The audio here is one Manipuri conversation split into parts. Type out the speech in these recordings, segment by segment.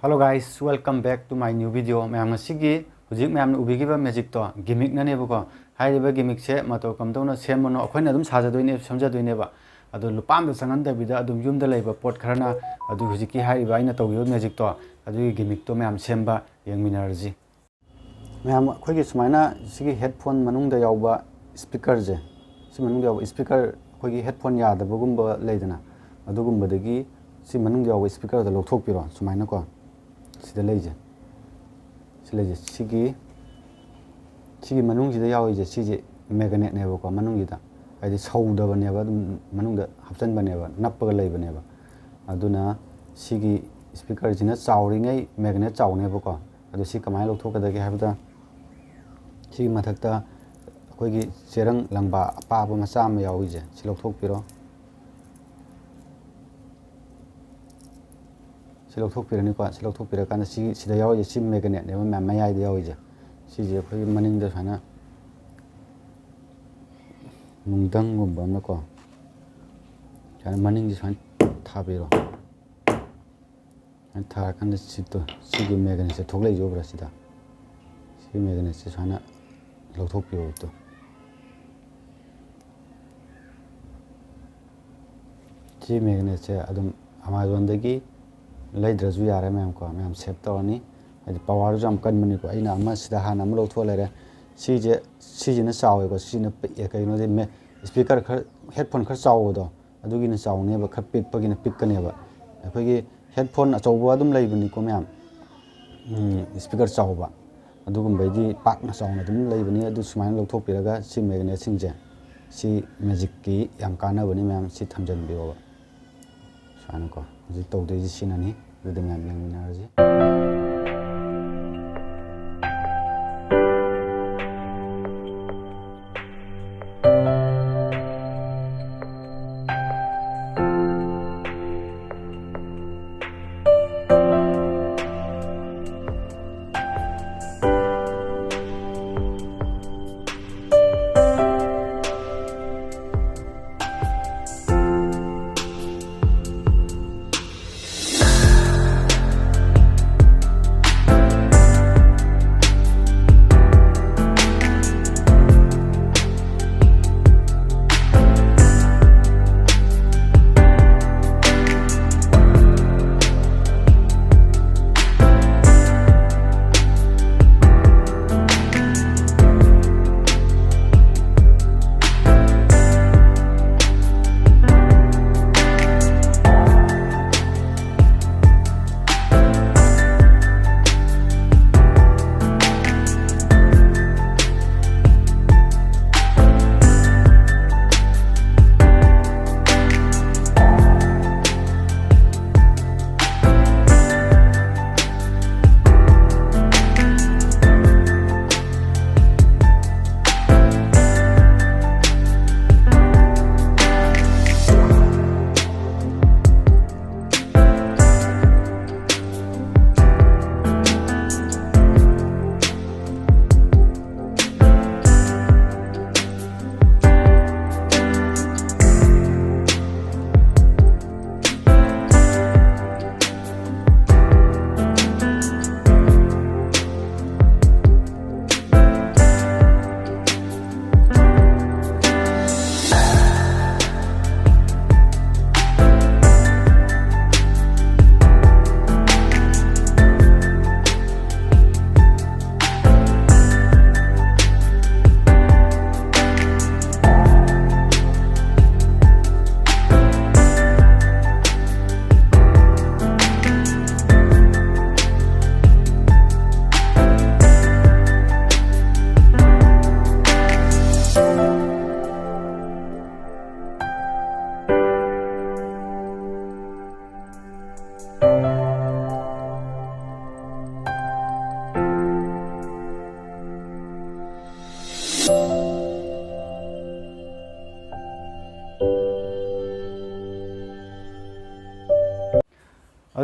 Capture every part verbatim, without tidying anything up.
Hello guys, welcome back to my new video. ꯃꯌꯥꯝ, ꯉꯁꯤꯒꯤ ꯍꯧꯖꯤꯛ ꯃꯌꯥꯝꯅ ꯎꯕꯤꯈꯤꯕ ꯃꯦꯖꯤꯛꯇꯣ ꯒꯤꯃꯤꯛꯅꯅꯦꯕꯀꯣ꯫ ꯍꯥꯏꯔꯤꯕ ꯒꯤꯃꯤꯛꯁꯦ ꯃꯇꯧ ꯀꯝꯗꯧꯅ ꯁꯦꯝꯕꯅꯣ ꯑꯩꯈꯣꯏꯅ ꯑꯗꯨꯝ ꯁꯥꯖꯗꯣꯏꯅꯦ, ꯁꯦꯝꯖꯗꯣꯏꯅꯦꯕ꯫ ꯑꯗꯣ ꯂꯨꯄꯥ ꯑꯝꯇ ꯆꯪꯍꯟꯗꯕꯤꯗ ꯑꯗꯨꯝ ꯌꯨꯝꯗ ꯂꯩꯕ ꯄꯣꯠ ꯈꯔꯅ ꯑꯗꯨ ꯍꯧꯖꯤꯛꯀꯤ ꯍꯥꯏꯔꯤꯕ ꯑꯩꯅ ꯇꯧꯈꯤꯕ ꯃꯦꯖꯤꯛꯇꯣ, ꯑꯗꯨꯒꯤ ꯒꯤꯃꯤꯛꯇꯣ ꯃꯌꯥꯝ ꯁꯦꯝꯕ ꯌꯦꯡꯃꯤꯟꯅꯔꯁꯤ꯫ ꯃꯌꯥꯝ, ꯑꯩꯈꯣꯏꯒꯤ ꯁꯨꯃꯥꯏꯅ ꯁꯤꯒꯤ ꯍꯦꯠꯐꯣꯟ ꯃꯅꯨꯡꯗ ꯌꯥꯎꯕ ꯏꯁꯄꯤꯀꯔꯁꯦ, ꯁꯤ ꯃꯅꯨꯡꯗ ꯌꯥꯎꯕ ꯏꯁꯄꯤꯀꯔ, ꯑꯩꯈꯣꯏꯒꯤ ꯍꯦꯠꯐꯣꯟ ꯌꯥꯗꯕꯒꯨꯝꯕ ꯂꯩꯗꯅ, ꯑꯗꯨꯒꯨꯝꯕꯗꯒꯤ ꯁꯤ ꯃꯅꯨꯡꯗ ꯌꯥꯎꯕ ꯏꯁꯄꯤꯀꯔꯗꯣ ꯂꯧꯊꯣꯛꯄꯤꯔꯣ꯫ ꯁꯨꯃꯥꯏꯅꯀꯣ, ꯁꯤꯗ ꯂꯩꯁꯦ, ꯁꯤ ꯂꯩꯁꯦ, ꯁꯤꯒꯤ ꯁꯤꯒꯤ ꯃꯅꯨꯡꯁꯤꯗ ꯌꯥꯎꯔꯤꯁꯦ, ꯁꯤꯁꯦ ꯃꯦꯒꯅꯦꯠꯅꯦꯕꯀꯣ꯫ ꯃꯅꯨꯡꯁꯤꯗ ꯍꯥꯏꯗꯤ ꯁꯧꯗꯕꯅꯦꯕ, ꯑꯗꯨꯝ ꯃꯅꯨꯡꯗ ꯍꯥꯞꯆꯤꯟꯕꯅꯦꯕ, ꯅꯞꯄꯒ ꯂꯩꯕꯅꯦꯕ꯫ ꯑꯗꯨꯅ ꯁꯤꯒꯤ ꯏꯁꯄꯤꯀꯔꯁꯤꯅ ꯆꯥꯎꯔꯤꯉꯩ ꯃꯦꯒꯅꯦꯠ ꯆꯥꯎꯅꯦꯕꯀꯣ꯫ ꯑꯗꯨ ꯁꯤ ꯀꯃꯥꯏꯅ ꯂꯧꯊꯣꯛꯀꯗꯒꯦ ꯍꯥꯏꯕꯗ, ꯁꯤꯒꯤ ꯃꯊꯛꯇ ꯑꯩꯈꯣꯏꯒꯤ ꯆꯦꯔꯪ ꯂꯪꯕꯥ ꯑꯄꯥꯕ ꯃꯆꯥ ꯑꯃ ꯌꯥꯎꯔꯤꯁꯦ, ꯁꯤ ꯂꯧꯊꯣꯛꯄꯤꯔꯣ꯫ ꯁꯤ ꯂꯧꯊꯣꯛꯄꯤꯔꯅꯤꯀꯣ꯫ ꯁꯤ ꯂꯧꯊꯣꯛꯄꯤꯔꯀꯥꯟꯗ ꯁꯤ, ꯁꯤꯗ ꯌꯥꯎꯔꯤꯁꯦ, ꯁꯤ ꯃꯦꯒꯅꯦꯠꯅꯦꯕ ꯃꯌꯥꯝ ꯃꯌꯥꯏꯗ ꯌꯥꯎꯔꯤꯁꯦ꯫ ꯁꯤꯁꯦ ꯑꯩꯈꯣꯏꯒꯤ ꯃꯅꯤꯡꯗ ꯁꯨꯃꯥꯏꯅ ꯅꯨꯡꯗꯪꯒꯨꯝꯕ ꯑꯃꯀꯣ, ꯁꯨꯃꯥꯏꯅ ꯃꯅꯤꯡꯁꯦ ꯁꯨꯃꯥꯏꯅ ꯊꯥꯕꯤꯔꯣ꯫ ꯁꯨꯃꯥꯏꯅ ꯊꯥꯔꯀꯥꯟꯗ ꯁꯤꯠꯇꯣ, ꯁꯤꯒꯤ ꯃꯦꯒꯅꯦꯠꯁꯦ ꯊꯣꯛꯂꯛꯏꯁꯦ ꯎꯕ꯭ꯔꯥ? ꯁꯤꯗ ꯁꯤꯒꯤ ꯃꯦꯒꯅꯦꯠꯁꯦ ꯁꯨꯃꯥꯏꯅ ꯂꯧꯊꯣꯛꯄꯤꯔꯣ꯫ ꯁꯤ ꯃꯦꯒꯅꯦꯠꯁꯦ ꯑꯗꯨꯝ ꯑꯦꯃꯥꯖꯣꯟꯗꯒꯤ ꯂꯩꯗ꯭ꯔꯁꯨ ꯌꯥꯔꯦ ꯃꯌꯥꯝ ꯀꯣ꯫ ꯃꯌꯥꯝ ꯁꯦꯞ ꯇꯧꯔꯅꯤ꯫ ꯍꯥꯏꯗꯤ ꯄꯋꯥꯔꯁꯨ ꯌꯥꯝ ꯀꯟꯕꯅꯤꯀꯣ꯫ ꯑꯩꯅ ꯑꯃ ꯁꯤꯗ ꯍꯥꯟꯅ ꯑꯃ ꯂꯧꯊꯣꯛꯑ ꯂꯩꯔꯦ꯫ ꯁꯤꯁꯦ, ꯁꯤꯁꯤꯅ ꯆꯥꯎꯋꯦꯀꯣ꯫ ꯁꯤꯁꯤꯅ ꯄꯤꯛꯑꯦ꯫ ꯀꯩꯒꯤꯅꯣꯗꯤ ꯃꯦ-, ꯏꯁꯄꯤꯀꯔ ꯈꯔ, ꯍꯦꯠꯐꯣꯟ ꯈꯔ ꯆꯥꯎꯕꯗꯣ, ꯑꯗꯨꯒꯤꯅ ꯆꯥꯎꯅꯦꯕ, ꯈꯔ ꯄꯤꯛꯄꯒꯤꯅ ꯄꯤꯛꯀꯅꯦꯕ꯫ ꯑꯩꯈꯣꯏꯒꯤ ꯍꯦꯠꯐꯣꯟ ꯑꯆꯧꯕ ꯑꯗꯨꯝ ꯂꯩꯕꯅꯤꯀꯣ ꯃꯌꯥꯝ, ꯎꯝ, ꯏꯁꯄꯤꯀꯔ ꯆꯥꯎꯕ꯫ ꯑꯗꯨꯒꯨꯝꯕꯩꯗꯤ ꯄꯥꯛꯅ ꯆꯥꯎꯅ ꯑꯗꯨꯝ ꯂꯩꯕꯅꯤ꯫ ꯑꯗꯨ ꯁꯨꯃꯥꯏꯅ ꯂꯧꯊꯣꯛꯄꯤꯔꯒ ꯁꯤ ꯃꯦꯒꯅꯦꯠꯁꯤꯡꯁꯦ, ꯁꯤ ꯃꯦꯖꯤꯛꯀꯤ ꯌꯥꯝ ꯀꯥꯟꯅꯕꯅꯤ ꯃꯌꯥꯝ, ꯁꯤ ꯊꯝꯖꯤꯟꯕꯤꯌꯣꯕ꯫ ꯁꯨꯃꯥꯏꯅꯀꯣ꯫ ꯍꯧꯖꯤꯛ ꯇꯧꯗꯣꯏꯁꯤ ꯁꯤꯅꯅꯤ꯫ ꯑꯗꯨꯗꯤ ꯃꯌꯥꯝ ꯌꯦꯡꯃꯤꯟꯅꯔꯁꯤ꯫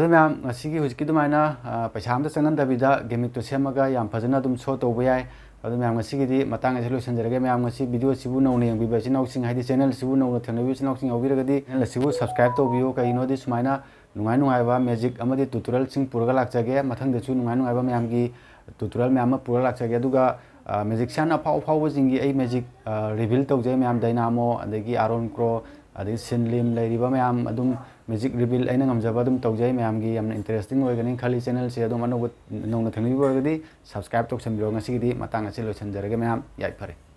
ꯃꯌꯥꯝ, ꯉꯁꯤꯒꯤ ꯍꯧꯖꯤꯛꯀꯤ ꯑꯗꯨꯃꯥꯏꯅ, ꯑ, ꯄꯩꯁꯥ ꯑꯝꯇ ꯆꯪꯍꯟꯗꯕꯤꯗ gimmickꯇꯣ ꯁꯦꯝꯃꯒ ꯌꯥꯝ ꯐꯖꯅ ꯑꯗꯨꯝ show ꯇꯧꯕ ꯌꯥꯏ꯫ ꯑꯗꯨ ꯃꯌꯥꯝ, ꯉꯁꯤꯒꯤꯗꯤ ꯃꯇꯥꯡ ꯑꯁꯤ ꯂꯣꯏꯁꯤꯟꯖꯔꯒꯦ꯫ ꯃꯌꯥꯝ, ꯉꯁꯤ videoꯁꯤꯕꯨ ꯅꯧꯅ ꯌꯦꯡꯕꯤꯕ ꯏꯆꯤꯟ ꯏꯅꯥꯎꯁꯤꯡ, ꯍꯥꯏꯗꯤ channelꯁꯤꯕꯨ ꯅꯧꯅ ꯊꯦꯡꯅꯕꯤꯕ ꯏꯆꯤꯟ ꯏꯅꯥꯎꯁꯤꯡ ꯌꯥꯎꯕꯤꯔꯒꯗꯤ channel ꯑꯁꯤꯕꯨ subscribe ꯇꯧꯕꯤꯌꯨ꯫ ꯀꯩꯒꯤꯅꯣꯗꯤ ꯁꯨꯃꯥꯏꯅ ꯅꯨꯡꯉꯥꯏ ꯅꯨꯡꯉꯥꯏꯕ magic ꯑꯃꯗꯤ tutorialꯁꯤꯡ ꯄꯨꯔꯒ ꯂꯥꯛꯆꯒꯦ꯫ ꯃꯊꯪꯗꯁꯨ ꯅꯨꯡꯉꯥꯏ ꯅꯨꯡꯉꯥꯏꯕ ꯃꯌꯥꯝꯒꯤ tutorial ꯃꯌꯥꯝ ꯑꯃ ꯄꯨꯔꯒ ꯂꯥꯛꯆꯒꯦ꯫ ꯑꯗꯨꯒ, ꯑ, magician ꯑꯐꯥꯎ ꯑꯐꯥꯎꯕꯁꯤꯡꯒꯤ ꯑꯩ magic, ꯑ, reveal ꯇꯧꯖꯩ ꯃꯌꯥꯝ, Dynamo, ꯑꯗꯒꯤ Aaron Crow, ꯑꯗꯒꯤ Sinlim, ꯂꯩꯔꯤꯕ ꯃꯌꯥꯝ ꯑꯗꯨꯝ magic reveal ꯑꯩꯅ ꯉꯝꯖꯕ ꯑꯗꯨꯝ ꯇꯧꯖꯩ꯫ ꯃꯌꯥꯝꯒꯤ ꯌꯥꯝꯅ interesting ꯑꯣꯏꯒꯅꯤ ꯈꯜꯂꯤ꯫ Channelꯁꯦ ꯑꯗꯨꯝ ꯑꯅꯧꯕ, ꯅꯧꯅ ꯊꯦꯡꯅꯕꯤꯕ ꯑꯣꯏꯔꯒꯗꯤ subscribe ꯇꯧꯁꯟꯕꯤꯔꯣ꯫ ꯉꯁꯤꯒꯤꯗꯤ ꯃꯇꯥꯡ ꯑꯁꯤ ꯂꯣꯏꯁꯤꯟꯖꯔꯒꯦ ꯃꯌꯥꯝ, ꯌꯥꯏꯐꯔꯦ꯫